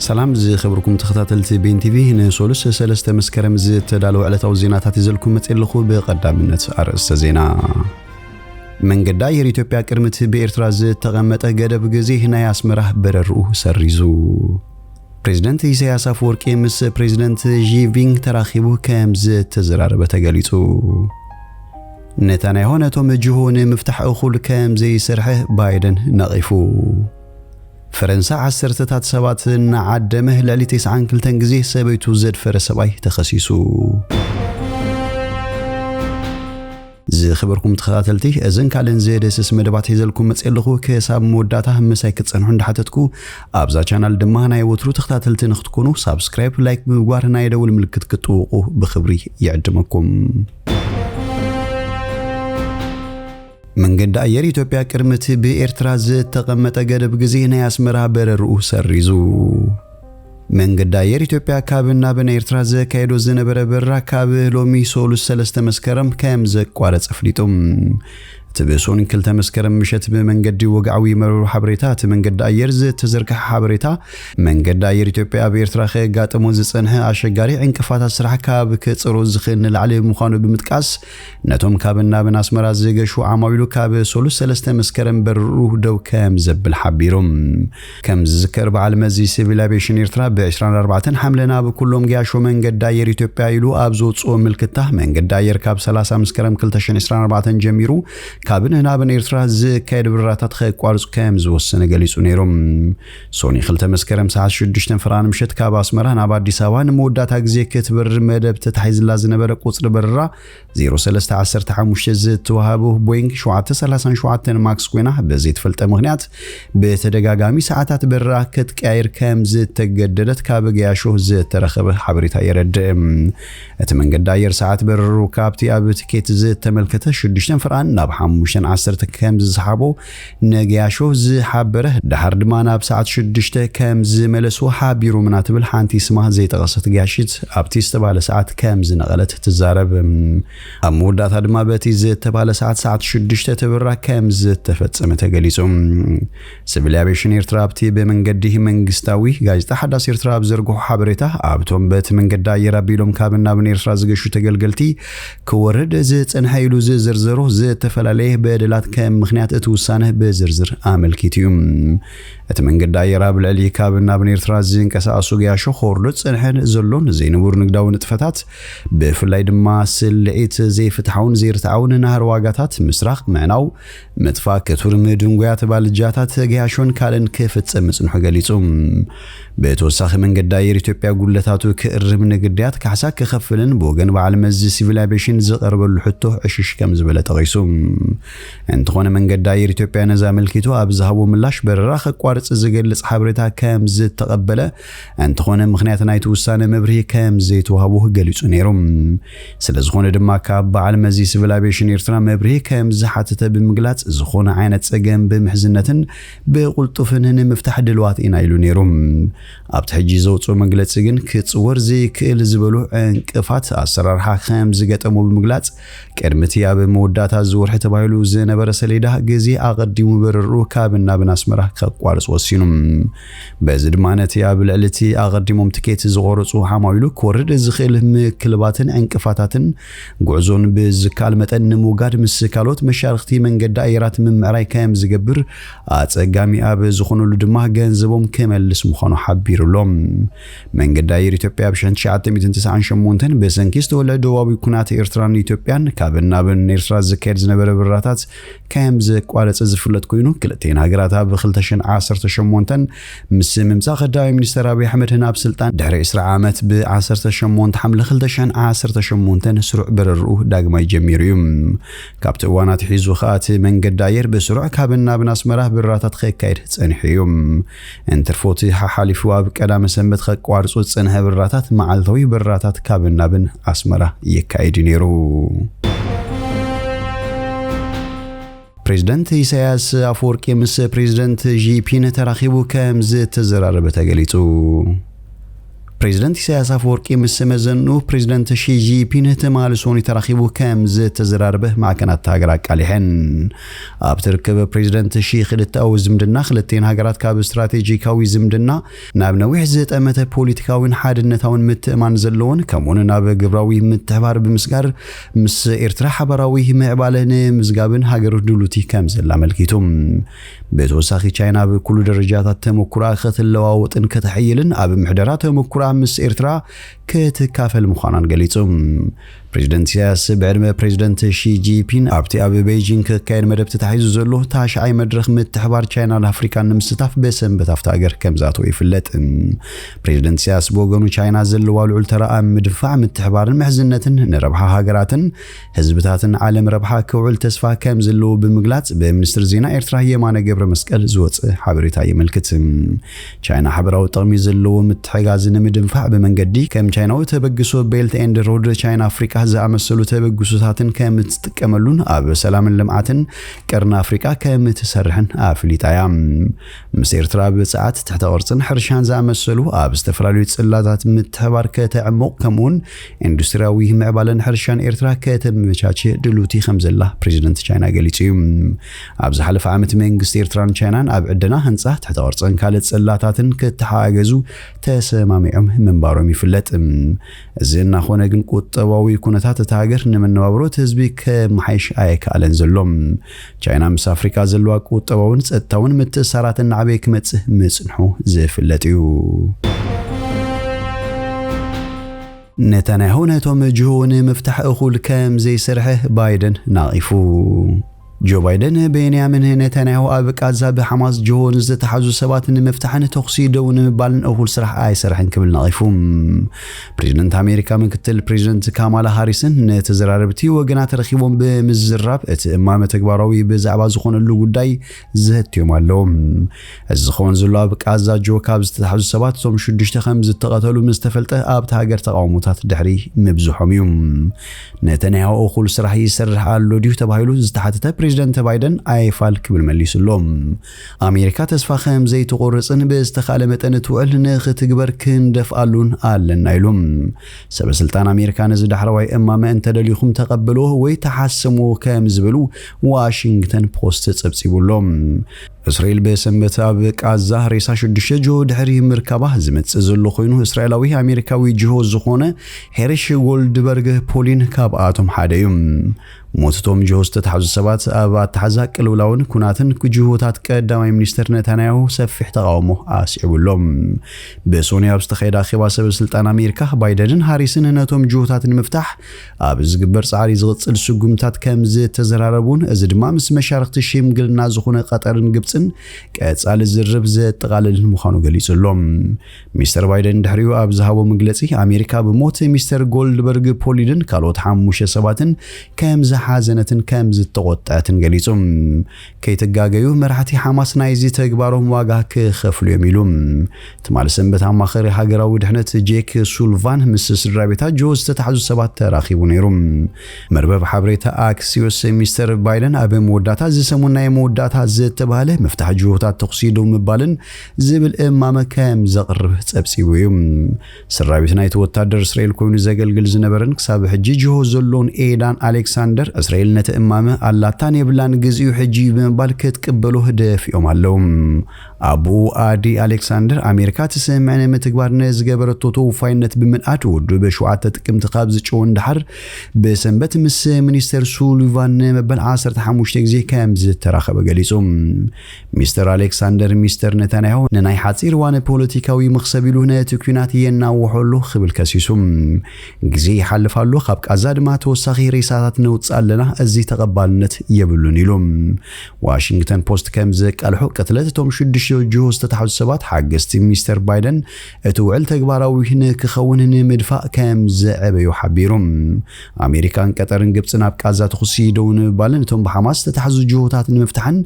ሰላም ዝኸበርኩም ተኸታተልቲ ቤን ቲቪ፣ ንሶሉስ ሰለስተ መስከረም ዝተዳለወ ዕለታዊ ዜናታት ይዘልኩም መፅእ ኣለኹ። ብቐዳምነት ኣርእስተ ዜና። መንገዲ ኣየር ኢትዮጵያ ቅድሚ እቲ ብኤርትራ ዝተቐመጠ ገደብ ግዜ ናይ ኣስመራ በረርኡ ሰሪዙ። ፕሬዝደንት ኢሳያስ ኣፈወርቂ ምስ ፕሬዝደንት ዢ ቪንግ ተራኺቡ ከም ዝተዘራረበ ተገሊጹ። ኔታንያሁ ነቶም ጅሆ ንምፍታሕ እኹል ከም ዘይሰርሐ ባይደን ነቒፉ። ፈረንሳ ዓሰርተታት ሰባት እናዓደመ ልዕሊ ተስዓን ክልተን ግዜ ሰበይቱ ዘድፈረ ሰብኣይ ተኸሲሱ። ዝኸበርኩም ተኸታተልቲ፣ እዘን ካልእን ዘየደስስ መደባት ሒዘልኩም መፅእ ኣለኹ። ክሳብ መወዳእታ ምሳይ ክትፀንሑ እንዳሓተትኩ፣ ኣብዛ ቻናል ድማ ናይ ወትሩ ተኸታተልቲ ንክትኮኑ ሳብስክራይብ፣ ላይክ ብምግባር ናይ ደውል ምልክት ክትጥውቁ ብኽብሪ ይዕድመኩም። መንገዲ ኣየር ኢትዮጵያ ቅድሚ እቲ ብኤርትራ ዝተቐመጠ ገደብ ግዜ ናይ ኣስመራ በረርኡ ሰሪዙ። መንገዲ ኣየር ኢትዮጵያ ካብ ናብን ኤርትራ ዘካየዶ ዝነበረ በረራ ካብ ሎሚ ሶሉስ ሰለስተ መስከረም ከም ዘቋረጸ ኣፍሊጡ። እቲ ብሶኒ ክልተ መስከረም ምሸት ብመንገዲ ወግዓዊ መርበብ ሓበሬታ እቲ መንገዲ ኣየር ዝተዘርግሐ ሓበሬታ፣ መንገዲ ኣየር ኢትዮጵያ ኣብ ኤርትራ ከጋጥሞ ዝጸንሐ ኣሸጋሪ ዕንቅፋታት ስራሕ ካብ ክጽሮ ዝኽእል ንላዕሊ ምዃኑ ብምጥቃስ፣ ነቶም ካብ ናብን ኣስመራ ዝገሹ ዓማዊሉ ካብ ሶሉስ ሰለስተ መስከረም በረርኡ ደው ከም ዘብል ሓቢሩ። ከም ዝዝከር፣ በዓል መዚ ሲቪል ኣቪዬሽን ኤርትራ ብ ዕስራን ኣርባዕተን ሓምለ ናብ ኩሎም ገያሾ መንገዲ ኣየር ኢትዮጵያ ኢሉ ኣብ ዘውጽኦ ምልክታ፣ መንገዲ ኣየር ካብ ሰላሳ መስከረም ክልተ ሽሕን ዕስራን ኣርባዕተን ጀሚሩ ካብን ናብን ኤርትራ ዝካየድ በረራታት ከቋርጹ ከም ዝወሰነ ገሊጹ ነይሩ። ሶኒ ክልተ መስከረም ሰዓት ሽዱሽተ ፍርቓን ምሸት ካብ ኣስመራ ናብ ኣዲስ ኣበባ ንመወዳእታ ግዜ ክትበርር መደብ ተታሒዝላ ዝነበረ ቁጽሪ በረራ ዜሮ ሰለስተ ዓሰርተ ሓሙሽተ ዝተዋህቦ ቦይንግ ሸውዓተ ሰላሳን ሸውዓተን ማክስ ኮይና፣ ብዘይተፈልጠ ምኽንያት ብተደጋጋሚ ሰዓታት በረራ ክትቀያየር ከም ዝተገደደት ካብ ገያሾ ዝተረኸበ ሓበሬታ የረድእ። እቲ መንገዲ ኣየር ሰዓት በረሩ ካብቲ ኣብ ትኬት ዝተመልከተ ሽዱሽተ ፍርቓን ናብ ሓሙሽተ ዓሰርተ ከም ዝሰሓቦ ንገያሾ ዝሓበረ፣ ደሓር ድማ ናብ ሰዓት ሽዱሽተ ከም ዝመለስዎ ሓቢሮምና ትብል ሓንቲ ስማ ዘይጠቐሰት ገያሺት ኣብቲ ዝተባህለ ሰዓት ከም ዝነቐለት ትዛረብ። ኣብ መወዳእታ ድማ በቲ ዝተባህለ ሰዓት፣ ሰዓት ሽዱሽተ እቲ በረራ ከም ዝተፈጸመ ተገሊጹ። ሲቪል ኣቪዬሽን ኤርትራ ኣብቲ ብመንገዲ መንግስታዊ ጋዜጣ ሓዳስ ኤርትራ ኣብ ዘርግሖ ሓበሬታ፣ ኣብቶም በቲ መንገዲ ኣየር ኣቢሎም ካብን ናብን ኤርትራ ዝገሹ ተገልገልቲ ክወርድ ዝጸንሐ ኢሉ ዝዘርዘሮ ዝተፈላለየ በደላት ከም ምኽንያት እቲ ውሳነ ብዝርዝር ኣመልኪቱ እዩ። እቲ መንገዲ ኣየር ኣብ ልዕሊ ካብን ናብን ኤርትራ ዝንቀሳቐሱ ገያሾ ክወርዶ ዝጸንሐን ዘሎን ዘይንቡር ንግዳዊ ንጥፈታት፣ ብፍላይ ድማ ስልዒት ዘይፍትሓውን ዘይርትዓውን ናህሪ ዋጋታት፣ ምስራቕ፣ ምዕናው፣ ምጥፋእ፣ ክቱር ምድንጉያት ባልጃታት፣ ገያሾን ካልእን ክፍጸም ምጽንሑ ገሊጹ። ብተወሳኺ መንገዲ ኣየር ኢትዮጵያ ጉድለታቱ ክእርም፣ ንግዳያት ካሕሳ ክኸፍልን ብወገን በዓል መዚ ሲቪል ኣቪዬሽን ዝቐርበሉ ሕቶ ዕሽሽ ከም ዝበለ ጠቒሱ። እንተኾነ መንገዲ ኣየር ኢትዮጵያ ነዚ ኣመልኪቱ ኣብ ዝሃቦ ምላሽ በረራ ከቋርጽ ዝገልጽ ሓበሬታ ከም ዝተቐበለ፣ እንተኾነ ምኽንያት ናይቲ ውሳነ መብርሂ ከም ዘይተዋህቦ ገሊጹ ነይሩ። ስለ ዝኾነ ድማ ካብ በዓል መዚ ሲቪል ኣቪዬሽን ኤርትራ መብርሂ ከም ዝሓተተ ብምግላጽ፣ ዝኾነ ዓይነት ጸገም ብምሕዝነትን ብቕልጡፍን ንምፍታሕ ድልዋት ኢና ኢሉ ነይሩ። ኣብቲ ሕጂ ዘውፅኦ መግለጺ ግን ክጽወር ዘይክእል ዝበሉ ዕንቅፋት ኣሰራርሓ ከም ዝገጠሞ ብምግላጽ፣ ቅድሚ እቲ ኣብ መወዳእታ እዚ ወርሒ ተባሂሉ ዝነበረ ሰሌዳ ግዜ ኣቐዲሙ በረርኡ ካብን ናብን ኣስመራ ከቋርጽ ወሲኑ። በዚ ድማ ነቲ ኣብ ልዕሊ እቲ ኣቐዲሞም ትኬት ዝቖረጹ ዓማዊሉ ክወርድ ዝኽእል ምክልባትን ዕንቅፋታትን ጉዕዞን ብዝከኣል መጠን ንምውጋድ ምስ ካልኦት መሻርኽቲ መንገዲ ኣየራት ምምዕራይ ከም ዝገብር፣ ኣጸጋሚ ኣብ ዝኾነሉ ድማ ገንዘቦም ክመልስ ምዃኑ ሓቢሩ ኣሎ። መንገዲ ኣየር ኢትዮጵያ ኣብ ሽሕን ትሽዓተ ሚእትን ተስዓን ሸሞንተን ብሰንኪ ዝተወልዐ ደቡባዊ ኩናት ኤርትራን ኢትዮጵያን ካብን ናብን ኤርትራ ዝካየድ ዝነበረ በረራታት ከም ዘቋረጸ ዝፍለጥ ኮይኑ፣ ክልቲኤን ሃገራት ኣብ ክልተ ሽሕን ዓሰርተ ሸሞንተን ምስ ምምጻእ ቀዳማይ ሚኒስተር ኣብይ ኣሕመድ ናብ ስልጣን ድሕሪ ዕስራ ዓመት ብ ዓሰርተ ሸሞንተ ሓምለ ክልተ ሽሕን ዓሰርተ ሸሞንተን ስሩዕ በረርኡ ዳግማይ ጀሚሩ እዩ። ካብቲ እዋን ኣትሒዙ ከኣ እቲ መንገዲ ኣየር ብስሩዕ ካብን ናብን ኣስመራ በረራታት ከካይድ ጸኒሑ እዩ። እንትርፎ እቲ ሓሓሊፉ ኣብ ቀዳመ ሰንበት ከቋርጹ ዝጸንሐ በረራታት መዓልታዊ በረራታት ካብን ናብን ኣስመራ የካይድ እዩ ነይሩ። ፕሬዝደንት ኢሳያስ ኣፈወርቂ ምስ ፕሬዝደንት ዢ ፒን ተራኺቡ ከም ዝተዘራረበ ተገሊጹ። ፕሬዚደንት ኢሳያስ ኣፈወርቂ ምስ መዘኑ ፕሬዚደንት ሺ ጂንፒን ትማሊ ሰኑይ ተራኺቡ ከም ዝተዘራረበ ማዕከናት ሃገር ኣቃሊሐን። ኣብቲ ርክብ ፕሬዚደንት ሺ ክልተኣዊ ዝምድና ክልቲኤን ሃገራት ካብ ስትራቴጂካዊ ዝምድና ናብ ነዊሕ ዝጠመተ ፖለቲካዊን ሓድነታውን ምትእማን ዘለዎን ከምኡውን ናብ ግብራዊ ምትሕባር ብምስጋር ምስ ኤርትራ ሓበራዊ ምዕባለ ንምዝጋብን ሃገር ድሉቲ ከም ዘላ ኣመልኪቱ። ብተወሳኺ ቻይና ኣብ ኩሉ ደረጃታት ተመኩራ ክትለዋወጥን ከተሐይልን ኣብ ምሕደራ ተመኩራ ምስ ኤርትራ ክትካፈል ምዃናን ገሊጹ። ፕሬዚደንት ኢሳያስ ብዕድመ ፕሬዚደንት ሺ ጂንፒን ኣብቲ ኣብ ቤይጂንግ ክካየድ መደብ ተታሒዙ ዘሎ ታሽዓይ መድረኽ ምትሕባር ቻይናን ኣፍሪካን ንምስታፍ ብሰንበት ኣብታ ሃገር ከም ዝኣተወ ይፍለጥ። ፕሬዚደንት ኢሳያስ ብወገኑ ቻይና ዘለዋ ልዑል ተራ ኣብ ምድንፋዕ ምትሕባርን ምሕዝነትን ንረብሓ ሃገራትን ህዝብታትን ዓለም ረብሓ ክውዕል ተስፋ ከም ዘለዎ ብምግላጽ ብሚኒስትር ዜና ኤርትራ የማነ ገብረ መስቀል ዝወጸ ሓበሬታ የመልክት። ቻይና ሓበራዊ ጥቕሚ ዘለዎ ምትሕጋዝ ንምድንፋዕ ብመንገዲ ከም ቻይናዊ ተበግሶ ቤልት ኤንድ ሮድ ቻይና ኣፍሪቃ ዝኣመሰሉ ተበግሶታትን ከም ትጥቀመሉን ኣብ ሰላምን ልምዓትን ቀርኒ ኣፍሪቃ ከም ትሰርሕን ኣፍሊጣ እያ። ምስ ኤርትራ ብጸዓት ትሕተ ቅርጽን ሕርሻን ዝኣመሰሉ ኣብ ዝተፈላለዩ ጽላታት ምትሕባር ከተዕሙቕ ከምኡውን ኢንዱስትሪያዊ ምዕባለን ሕርሻን ኤርትራ ከተመቻች ድሉቲ ከም ዘላ ፕሬዚደንት ቻይና ገሊጹ እዩ። ኣብ ዝሓለፈ ዓመት መንግስቲ ኤርትራን ቻይናን ኣብ ዕደና ህንጻ ትሕተ ቅርጽን ካልእ ጽላታትን ክተሓጋገዙ ተሰማሚዖም ምንባሮም ይፍለጥ። እዚ እናኾነ ግን ቁጠባዊ ኩነታት እታ ሃገር ንመነባብሮ እቲ ህዝቢ ከመሓይሽ ኣይከኣለን ዘሎ። ቻይና ምስ ኣፍሪካ ዘለዋ ቁጠባውን ጸጥታውን ምትእሳራት እናዓበየ ክመጽእ ምጽንሑ ዝፍለጥ እዩ። ነታንያሁ ነቶም ጅሆ ንምፍታሕ እኹል ከም ዘይሰርሐ ባይደን ናቒፉ። ጆ ባይደን ቤንያሚን ነታንያሁ ኣብ ቃዛ ብሓማስ ጅሆ ንዝተታሓዙ ሰባት ንምፍታሕን ተኹሲ ደው ንምባልን እኹል ስራሕ ኣይሰርሐን ክብል ነቒፉ። ፕሬዚደንት ኣሜሪካ ምክትል ፕሬዚደንት ካማላ ሃሪስን ንተዘራረብቲ ወገናት ረኺቦም ብምዝራብ እቲ እማመ ተግባራዊ ብዛዕባ ዝኾነሉ ጉዳይ ዘህትዮም ኣለዉ። እዚ ዝኸውን ዘሎ ኣብ ቃዛ ጆ ካብ ዝተታሕዙ ሰባት እቶም ሽዱሽተ ከም ዝተቐተሉ ምስ ተፈልጠ ኣብቲ ሃገር ተቃውሞታት ድሕሪ ምብዝሖም እዩ። ነተንያሁ እኹል ስራሕ ይሰርሕ ኣሎ ድዩ ተባሂሉ ዝተሓተተ ፕሬዚደንት ባይደን ኣይፋል ክብል መሊሱ ኣሎ። ኣሜሪካ ተስፋ ከም ዘይትቆርጽን ብዝተኻለ መጠን እቲ ውዕል ንኽትግበር ክንደፍኣሉን ኣለና ኢሉ። ሰበ ስልጣን ኣሜሪካ ነዚ ዳሕረዋይ እማመ እንተደሊኹም ተቐበልዎ ወይ ተሓስምዎ ከም ዝበሉ ዋሽንግተን ፖስት ጸብጺቡ ኣሎ። እስራኤል ብሰንበት ኣብ ቃዛ ሬሳ ሽዱሽተ ጅሆ ድሕሪ ምርካባ ዝመጽእ ዘሎ ኮይኑ እስራኤላዊ ኣሜሪካዊ ጅሆ ዝኾነ ሄሪሽ ጎልድበርግ ፖሊን ካብኣቶም ሓደ እዩ። ሞት እቶም ጅሆ ዝተታሕዙ ሰባት ኣብ ኣተሓዛ ቅልውላውን ኩናትን ጅሆታት ቀዳማይ ሚኒስትር ነታንያሁ ሰፊሕ ተቃውሞ ኣስዒቡ ኣሎ። ብሶኒ ኣብ ዝተኻየደ ኣኼባ ሰበ ስልጣን ኣሜሪካ ባይደንን ሃሪስን ነቶም ጅሆታት ንምፍታሕ ኣብ ዝግበር ጻዕሪ ዝቕጽል ስጉምታት ከም ዝተዘራረቡን እዚ ድማ ምስ መሻርክቲ ሽምግልና ዝኾነ ቀጠርን ግብጽን ቀጻሊ ዝርርብ ዘጠቓልልን ምዃኑ ገሊጹ ኣሎ። ሚስተር ባይደን ድሕሪኡ ኣብ ዝሃቦ መግለጺ ኣሜሪካ ብሞት ሚስተር ጎልድበርግ ፖሊንን ካልኦት ሓሙሽተ ሰባትን ከም ዝሓዘነትን ከም ዝተቆጠዐትን ገሊጹ። ከይትጋገዩ መራሕቲ ሓማስ ናይዚ ተግባሮም ዋጋ ክኸፍሉ እዮም ኢሉ። ትማሊ ሰንበት ኣማኸሪ ሃገራዊ ድሕነት ጄክ ሱልቫን ምስ ስድራ ቤታ ጅሆ ዝተታሕዙ ሰባት ተራኺቡ ነይሩ። መርበብ ሓበሬታ ኣክሲዮስ ሚስተር ባይደን ኣብ መወዳእታ እዚ ሰሙን ናይ መወዳእታ ዝተባህለ ምፍታሕ ጅሆታት ተኹሲ ደው ምባልን ዝብል እማመ ከም ዘቕርብ ጸብጺቡ እዩ። ስድራ ቤት ናይቲ ወታደር እስራኤል ኮይኑ ዘገልግል ዝነበረን ክሳብ ሕጂ ጅሆ ዘሎን ኤዳን ኣሌክሳንደር እስራኤል ነቲ እማመ ኣላታን የብላን ግዚኡ ሕጂ እዩ ብምባል ክትቅበሎ ደፊኦም ኣለዉ። ኣቦኡ ኣዲ ኣሌክሳንደር ኣሜሪካ ትስምዕ ንምትግባር ንዝገበረቶ ተወፋይነት ብምንኣድ ውድብ ሸውዓተ ጥቅምቲ ካብ ዝጭውን ደሓር ብሰንበት ምስ ሚኒስተር ሱሊቫን ንመበል ዓሰርተ ሓሙሽተ ግዜ ከም ዝተራኸበ ገሊጹ። ሚስተር ኣሌክሳንደር ሚስተር ነታንያሁ ንናይ ሓጺር እዋን ፖለቲካዊ መኽሰብ ኢሉ ነቲ ኲናት የናውሖ ኣሎ ክብል ከሲሱ። ግዜ ይሓልፍ ኣሎ፣ ካብ ቃዛ ድማ ተወሳኺ ሬሳታት ነውጽእ ኣለና፣ እዚ ተቐባልነት የብሉን ኢሉ። ዋሽንግተን ፖስት ከም ዘቃልሖ ቅትለት እቶም ሽዱሽተ ጅሆ ዝተታሕዙ ሰባት ሓገዝቲ ሚስተር ባይደን እቲ ውዕል ተግባራዊ ንክኸውን ንምድፋእ ከም ዘዕበዩ ሓቢሩ። ኣሜሪካን ቀጠርን ግብጽን ኣብ ቃዛ ተኹሲ ደው ንምባልን እቶም ብሓማስ ዝተታሕዙ ጅሆታት ንምፍታሕን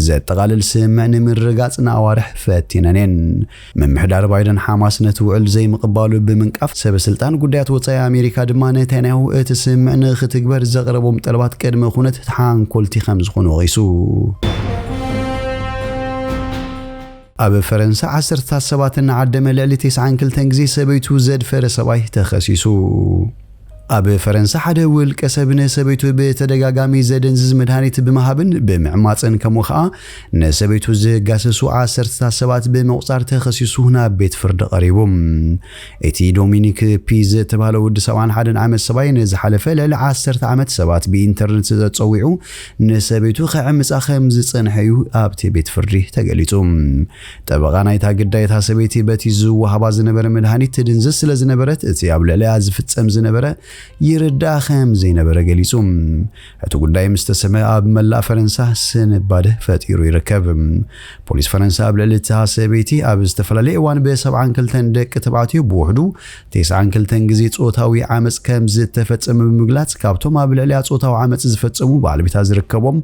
ዘጠቓልል ስምምዕ ንምርጋጽ ንኣዋርሕ ፈቲነን እየን። ምምሕዳር ባይደን ሓማስ ነቲ ውዕል ዘይምቕባሉ ብምንቃፍ ሰበ ስልጣን ጉዳያት ወጻኢ ኣሜሪካ ድማ ነታንያሁ እቲ ስምምዕ ንክትግበር ዘቕረቦም ጠለባት ቅድመ ኩነት ተሓንኮልቲ ከም ዝኾኑ ወቒሱ። ኣብ ፈረንሳ ዓሰርታት ሰባት እናዓደመ ልዕሊ ተስዓን ክልተን ግዜ ሰበይቱ ዘድፈረ ሰብኣይ ተኸሲሱ። ኣብ ፈረንሳ ሓደ ውልቀ ሰብ ንሰበይቱ ብተደጋጋሚ ዘደንዝዝ መድሃኒት ብምሃብን ብምዕማፅን ከምኡ ኸዓ ንሰበይቱ ዝጋሰሱ ዓሰርታት ሰባት ብምቑፃር ተኸሲሱ ናብ ቤት ፍርዲ ቀሪቡ። እቲ ዶሚኒክ ፒ ዝተባህለ ወዲ ሰብዓን ሓደን ዓመት ሰብኣይ ንዝሓለፈ ልዕሊ ዓሰርተ ዓመት ሰባት ብኢንተርነት ተፀዊዑ ንሰበይቱ ከዕምፃ ከም ዝፀንሐ እዩ ኣብቲ ቤት ፍርዲ ተገሊፁ። ጠበቓ ናይታ ግዳይ እታ ሰበይቲ በቲ ዝወሃባ ዝነበረ መድሃኒት ትድንዝዝ ስለ ዝነበረት እቲ ኣብ ልዕሊኣ ዝፍፀም ዝነበረ ይርዳእ ከም ዘይነበረ ገሊፁ። እቲ ጉዳይ ምስ ተሰምዐ ኣብ መላእ ፈረንሳ ስንባደ ፈጢሩ ይርከብ። ፖሊስ ፈረንሳ ኣብ ልዕሊ እታ ሰበይቲ ኣብ ዝተፈላለየ እዋን ብሰብዓን ክልተን ደቂ ተባዕትዮ ብውሕዱ ተስዓን ክልተን ግዜ ጾታዊ ዓመፅ ከም ዝተፈጸመ ብምግላጽ ካብቶም ኣብ ልዕሊኣ ጾታዊ ዓመፅ ዝፈጸሙ ባለቤታ ዝርከቦም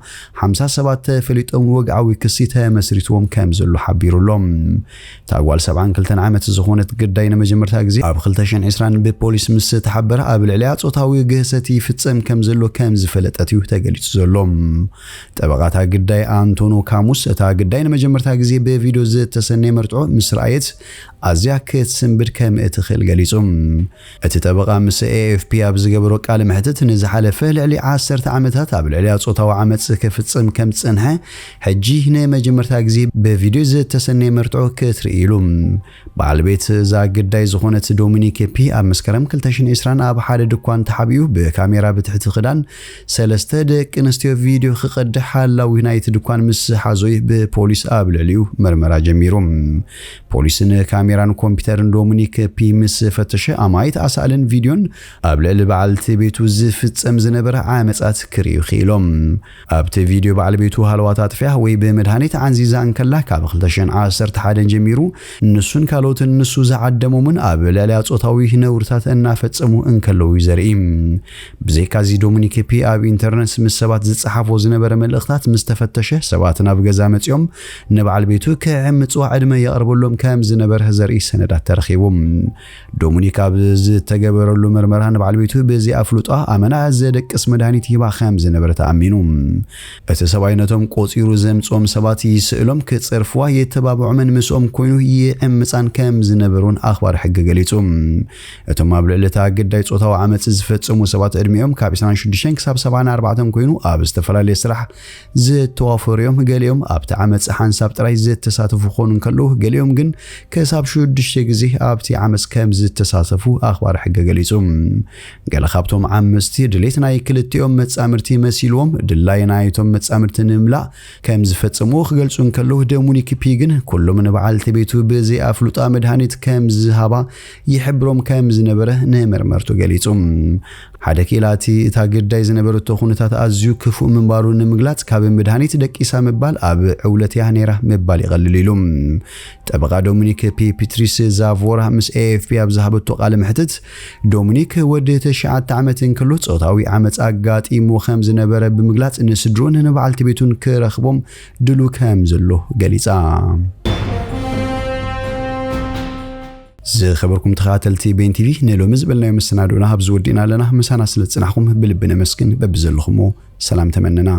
ሓምሳ ሰባት ተፈሊጦም ወግዓዊ ክሲ ተመስሪትዎም ከም ዘሎ ሓቢሩ ኣሎ። እታ ጓል ሰብዓን ክልተን ዓመት ዝኾነት ግዳይ ንመጀመርታ ግዜ ኣብ ክልተ ሽሕን ዕስራን ብፖሊስ ምስ ተሓበረ ኣብ ልዕሊኣ ጾታዊ ግህሰት ይፍጸም ከም ዘሎ ከም ዝፈለጠት እዩ ተገሊጹ ዘሎ። ጠበቓ እታ ግዳይ ኣንቶኖ ካሙስ እታ ግዳይ ንመጀመርታ ግዜ ብቪድዮ ዝተሰነየ መርትዖ ምስ ረኣየት ኣዝያ ክትስንብድ ከም እትኽእል ገሊጹ። እቲ ጠበቓ ምስ ኤ ኤፍ ፒ ኣብ ዝገበሮ ቃለ መሕትት ንዝሓለፈ ልዕሊ ዓሰርተ ዓመታት ኣብ ልዕሊኣ ጾታዊ ዓመጽ ክፍጽም ከም ዝጸንሐ ሕጂ ንመጀመርታ ግዜ ብቪድዮ ዝተሰነየ መርትዖ ክትርኢ ኢሉ። በዓል ቤት እዛ ግዳይ ዝኾነት ዶሚኒክ ፒ ኣብ መስከረም ክልተ ሽሕን ዕስራን ኣብ ሓደ ድኳን ተሓቢኡ ብካሜራ ብትሕቲ ክዳን ሰለስተ ደቂ ኣንስትዮ ቪድዮ ክቐድሕ ሓላዊ ናይቲ ድኳን ምስ ሓዞ እዩ ብፖሊስ ኣብ ልዕሊኡ መርመራ ጀሚሩ። ፖሊስ ንካሜራን ኮምፒተርን ዶሚኒክ ፒ ምስ ፈተሸ ኣማኢት ኣሳእልን ቪድዮን ኣብ ልዕሊ በዓልቲ ቤቱ ዝፍጸም ዝነበረ ዓመጻት ክርእዩ ክኢሎም። ኣብቲ ቪድዮ በዓል ቤቱ ሃለዋት ኣጥፊኣ ወይ ብመድሃኒት ዓንዚዛ እንከላ ካብ ክልተ ሽሕን ዓሰርተ ሓደን ጀሚሩ ንሱን ካልኦትን ንሱ ዝዓደሞምን ኣብ ልዕሊኣ ጾታዊ ነውርታት እናፈጸሙ እንከለዉ እዩ ዘርኢ። ብዘይካዚ ዶሚኒክ ፒ ኣብ ኢንተርነት ምስ ሰባት ዝጸሓፎ ዝነበረ መልእኽታት ምስ ተፈተሸ ሰባት ናብ ገዛ መጺኦም ንበዓል ቤቱ ክዕምጽዋ ዕድመ የቕርበሎም ከም ዝነበረ ዘርኢ ሰነዳት ተረኺቡ። ዶሚኒክ ኣብ ዝተገበረሉ መርመራ ንበዓል ቤቱ ብዘይኣፍልጦ ኣመና ዘደቅስ መድሃኒት ሂባ ከም ዝነበረ ተኣሚኑ። እቲ ሰብኣይ ነቶም ቆጺሩ ዘምጽኦም ሰባት ይስእሎም፣ ክጸርፍዋ የተባብዖምን ምስኦም ኮይኑ ይዕምጻን ከም ዝነበሩን ኣኽባር ሕጊ ገሊጹ። እቶም ኣብ ልዕሊ እታ ግዳይ ጾታዊ ዓመጽ ዝፈጸሙ ሰባት ዕድሚኦም ካብ ዕስራን ሽዱሽተን ክሳብ ሰብዓን ኣርባዕተን ኮይኑ ኣብ ዝተፈላለየ ስራሕ ዝተዋፈሩ እዮም። ገሊኦም ኣብቲ ዓመጽ ሓንሳብ ጥራይ ዝተሳተፉ ክኾኑ እንከለዉ ገሊኦም ግን ክሳብ ሽዱሽተ ግዜ ኣብቲ ዓመጽ ከም ዝተሳተፉ ኣኽባር ሕጊ ገሊጹ። ገለ ካብቶም ዓመጽቲ ድሌት ናይ ክልቲኦም መጻምድቲ መሲልዎም ድላይ ናይቶም መጻምድቲ ንምምላእ ከም ዝፈጸምዎ ክገልጹ እንከለዉ ዶሚኒክ ፒ ግን ኩሎም ንበዓልቲ ቤቱ ብዘይኣፍልጦ መድሃኒት ከም ዝሃባ ይሕብሮም ከም ዝነበረ ንመርመርቱ ገሊጹ። ሓደ ክኢላ እቲ እታ ግዳይ ዝነበረቶ ኩነታት ኣዝዩ ክፉእ ምንባሩ ንምግላጽ ካብ መድሃኒት ደቂሳ ምባል ኣብ ዕውለት እያ ነይራ ምባል ይቐልል ኢሉ። ጠበቓ ዶሚኒክ ፒ ፒትሪስ ዛቮራ ምስ ኤ ኤፍ ፒ ኣብ ዝሃበቶ ቃለ መሕትት ዶሚኒክ ወዲ ትሽዓተ ዓመት እንከሎ ጾታዊ ዓመጽ ኣጋጢሙ ከም ዝነበረ ብምግላጽ ንስድሩን ንበዓልቲ ቤቱን ክረኽቦም ድሉ ከም ዘሎ ገሊጻ። ዝኸበርኩም ተኸታተልቲ ቤን ቲቪ ንሎሚ ዝበልናዮ መሰናዶና ኣብዚ ወዲእና ኣለና። ምሳና ስለ ዝጽናሕኩም ብልቢ ነመስግን። በብዘለኹሞ ሰላም ተመነና።